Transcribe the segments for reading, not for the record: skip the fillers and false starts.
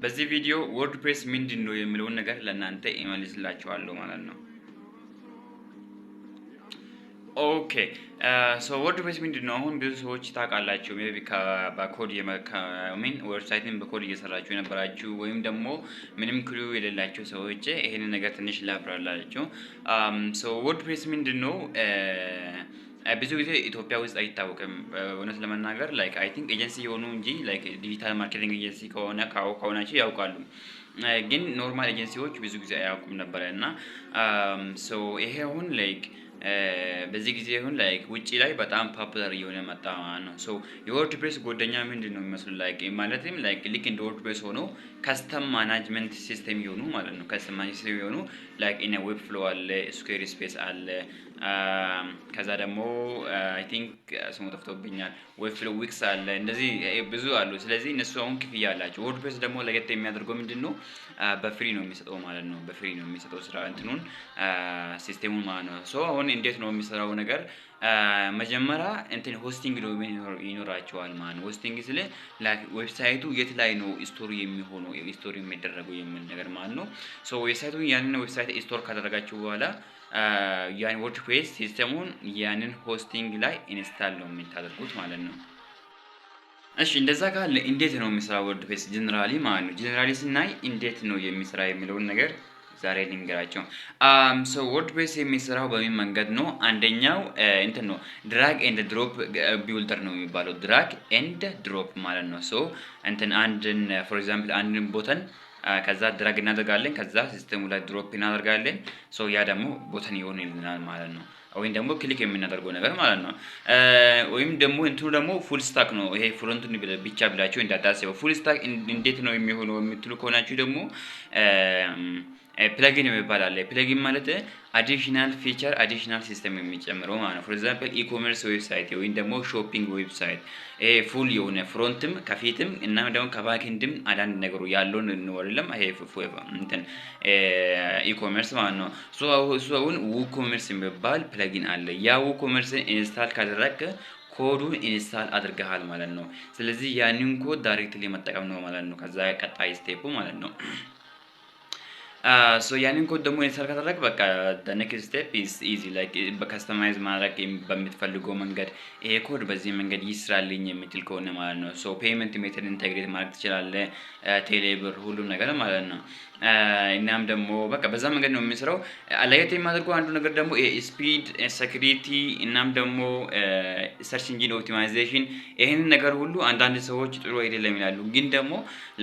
በዚህ ቪዲዮ WordPress ምንድን ነው የሚለውን ነገር ለእናንተ እመልስላችኋለሁ ማለት ነው። Okay, so WordPress ምንድን ነው? አሁን ብዙ ሰዎች ታውቃላችሁ። Maybe በ code mean website ን በ code እየሰራችሁ የነበራችሁ ወይም ደግሞ ምንም clue የሌላቸው ሰዎች ይሄንን ነገር ትንሽ ላብራራላችሁ። So WordPress ምንድን ነው? ብዙ ጊዜ ኢትዮጵያ ውስጥ አይታወቅም። እውነት ለመናገር like I think agency የሆኑ እንጂ like digital marketing agency ከሆነ ከሆናችሁ ያውቃሉ። ግን normal agency ዎች ብዙ ጊዜ አያውቁም ነበረ። እና so ይሄ አሁን like በዚህ ጊዜ አሁን like ውጪ ላይ በጣም popular እየሆነ መጣ ማለት ነው። So የ WordPress ጓደኛ ምንድን ነው የሚመስሉ like ማለትም like ልክ እንደ WordPress ሆኖ custom management system የሆኑ ማለት ነው። Custom management system የሆኑ like እነ Webflow አለ፣ Squarespace አለ። ከዛ ደግሞ I think ስሙ ጠፍቶብኛል። Webflow፣ Wix አለ፣ እንደዚህ ብዙ አሉ። ስለዚህ እነሱ አሁን ክፍያ አላቸው። WordPress ደግሞ ለየት የሚያደርገው ምንድን ነው? በ free ነው የሚሰጠው ማለት ነው። በ free ነው የሚሰጠው ስራ እንትኑን system ኡን ማለት ነው። So አሁን እንዴት ነው የሚሰራው ነገር? መጀመሪያ እንትን hosting domain ይኖራችኋል ማለት ነው። Hosting ስል like website ኡ የት ላይ ነው store የሚሆነው፣ store የሚደረገው የሚል ነገር ማለት ነው። So website ኡን ያንን website store ካደረጋችሁ በኋላ ያን WordPress system ኡን ያንን hosting ላይ install ነው የምታደርጉት ማለት ነው። እሺ፣ እንደዛ ካለ እንዴት ነው የሚሰራ WordPress generally ማለት ነው? Generally ስናይ እንዴት ነው የሚሰራ የሚለውን ነገር ዛሬ ልንገራችሁ። So WordPress የሚሰራው በምን መንገድ ነው? አንደኛው እንትን ነው፣ drag and drop builder ነው የሚባለው። Drag and drop ማለት ነው። So እንትን አንድን for example አንድን button ከዛ drag እናደርጋለን፣ ከዛ system ኡ ላይ drop እናደርጋለን። So ያ ደግሞ button ይሆንልናል ማለት ነው። ወይም ደግሞ click የምናደርገው ነገር ማለት ነው። ወይም ደግሞ እንትኑ ደግሞ full stack ነው። ይሄ front ኡን ብቻ ብላችሁ እንዳታስበው። Full stack እንዴት ነው የሚሆነው የምትሉ ከሆናችሁ ደግሞ plugin የሚባል አለ። Plugin ማለት additional feature፣ additional system የሚጨምረው ማለት ነው። For example e-commerce website ወይም ደግሞ shopping website ይሄ full የሆነ front ም ከፊትም እና ደግሞ ከ backend ም አንዳንድ ነገሩ ያለውን ነው አይደለም? ይሄ እንትን e-commerce ማለት ነው። እሱ አሁን WooCommerce የሚባል plugin አለ። ያ WooCommerce ን install ካደረግክ code ኡን install አድርገሃል ማለት ነው። ስለዚህ ያንን code directly መጠቀም ነው ማለት ነው። ከዛ ቀጣይ step ኡ ማለት ነው። So ያንን ኮድ ደግሞ install ካደረግ በቃ next step is easy፣ like በ customize ማድረግ በምትፈልገው መንገድ ይሄ ኮድ በዚህ መንገድ ይስራልኝ የምትል ከሆነ ማለት ነው። So payment method integrate ማድረግ ትችላለህ፣ ቴሌብር፣ ሁሉም ነገር ማለት ነው። እናም ደግሞ በቃ በዛ መንገድ ነው የሚሰራው። ለየት የሚያደርገው አንዱ ነገር ደግሞ speed፣ security እናም ደግሞ search engine optimization። ይህንን ነገር ሁሉ አንዳንድ ሰዎች ጥሩ አይደለም ይላሉ። ግን ደግሞ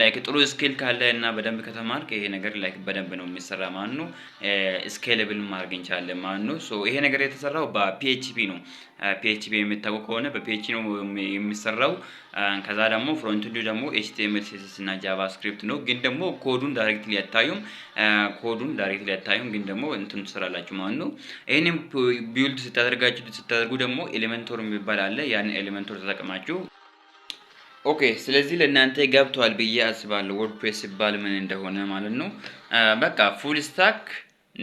like ጥሩ skill ካለ እና በደንብ ከተማርክ ይሄ ነገር like በደንብ ነው የሚሰራ ማለት ነው። Scalable ማድረግ እንችላለን ማለት ነው። So ይሄ ነገር የተሰራው በ PHP ነው። PHP የምታውቁ ከሆነ በ PHP ነው የሚሰራው። ከዛ ደግሞ front ኡ ደግሞ HTML፣ CSS እና JavaScript ነው። ግን ደግሞ code ኡን directly አታዩም። Code ኡን directly አታዩም። ግን ደግሞ እንትን ትሰራላችሁ ማለት ነው። ይህንን build ስታደርጉ ደግሞ Elementor የሚባል አለ። ያንን Elementor ተጠቅማችሁ። Okay፣ ስለዚህ ለእናንተ ገብቷል ብዬ አስባለሁ WordPress ሲባል ምን እንደሆነ ማለት ነው። በቃ full stack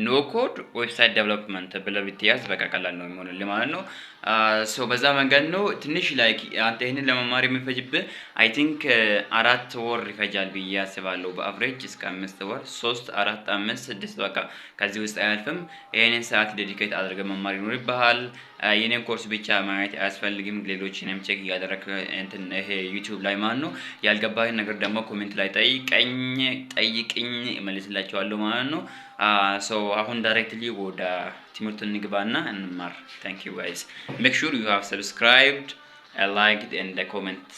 no code website development ብለህ ብትያዝ በቃ ቀላል ነው የሚሆንልህ ማለት ነው። So በዛ መንገድ ነው። ትንሽ like አንተ ይህንን ለመማር የሚፈጅብህ I think 4 ወር ይፈጃል ብዬ አስባለሁ። በ average እስከ 5 ወር፣ ሶስት፣ አራት፣ አምስት፣ ስድስት፣ በቃ ከዚህ ውስጥ አያልፍም። ይህንን ሰዓት dedicate አድርገህ መማር ይኖርብሃል። የኔን ኮርስ ብቻ ማየት አያስፈልግም። ሌሎችንም check እያደረግክ እንትን ይሄ YouTube ላይ ማለት ነው። ያልገባህን ነገር ደግሞ comment ላይ ጠይቀኝ ጠይቅኝ እመልስላችኋለሁ ማለት ነው። So አሁን directly ወደ ትምህርቱ እንግባና እንማር። Thank you guys. Make sure you have subscribed, liked and comment.